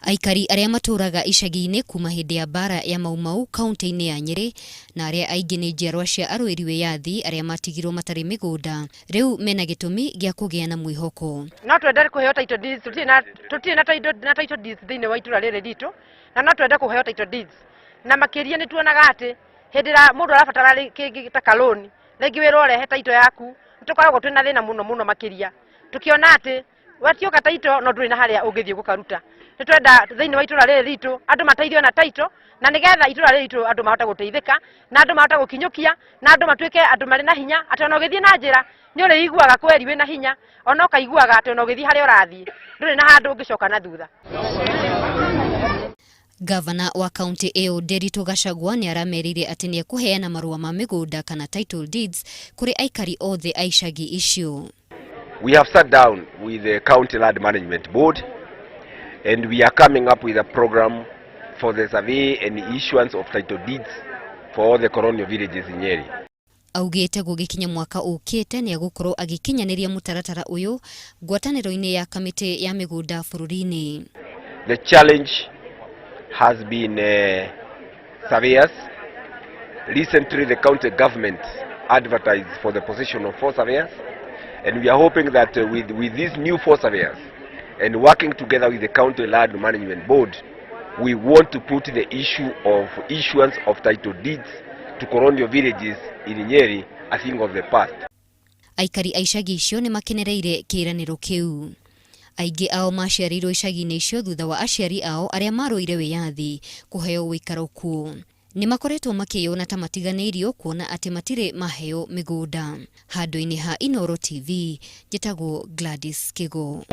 Aikari arĩa matũraga icagi-inĩ kuma hĩndĩ ya mbara ya Mau Mau kaunti-inĩ ya Nyĩrĩ na arĩa aingĩ nĩ njiarwa cia arũĩri wĩyathi arĩa matigirwo matarĩ mĩgũnda rĩu mena gĩtũmi gĩa kũgĩa na mwĩhoko. No twende kũheo title deeds, tũtirĩ na title deeds thĩinĩ wa itũra rĩrĩ ritũ, na no twende kũheo title deeds. Na makĩria nĩ tuonaga atĩ hĩndĩ ĩrĩa mũndũ arabatara kĩngĩ ta kaloni, rĩngĩ wĩrwo ũrehe title yaku, nĩ tũkoragwo twĩna thĩna mũno mũno makĩria tũkĩona atĩ watioka title no ndũrĩ na harĩa ũngĩthiĩ gũkaruta. Nĩ twenda thĩinĩ wa itũra rĩrĩ ritũ andũ mateithio na title, na nĩgetha itũra rĩrĩ ritũ andũ mahote gũteithĩka, na andũ mahote gũkinyũkia, na andũ matuĩke andũ marĩ na hinya, atĩ ona ũgĩthiĩ na njĩra nĩ ũrĩiguaga kweri wĩna hinya, ona ũkaiguaga atĩ ona ũgĩthiĩ harĩa ũrathiĩ ndũrĩ na handũ ũngĩcoka na thutha. Gavana wa kaunti ĩyo Nderitu Gachagua nĩ aramerĩire atĩ nĩ ekũheana marũa ma mĩgũnda kana title deeds kũrĩ aikari othe a icagi icio. We have sat down with the County Land Management Board and we are coming up with a program for the survey and issuance of title deeds for all the colonial villages in Nyeri. Augĩte gũgĩkinya mwaka ũkĩte nĩ egũkorwo agĩkinyanĩria mũtaratara ũyũ ngwatanĩro-inĩ ya kamĩtĩ ya mĩgũnda bũrũri-inĩ. The challenge has been surveyors. Recently, the county government advertised for the position of four surveyors, and we are hoping that with these new four surveyors and working together with the County Land Management Board, we want to put the issue of issuance of title deeds to colonial villages in Nyeri a thing of the past. Aikari a icagi icio nĩ makenereire kĩĩranĩro kĩu. Aingĩ ao maciarĩirwo icagi-inĩ icio thutha wa aciari ao arĩa marũire wĩyathi kũheo ũikaro kuo. Nĩ makoretwo makĩyona ta matiganĩirio kuona atĩ matirĩ maheo mĩgũnda. Handũ-inĩ ha Inooro TV, njĩtagwo Gladys Kigo.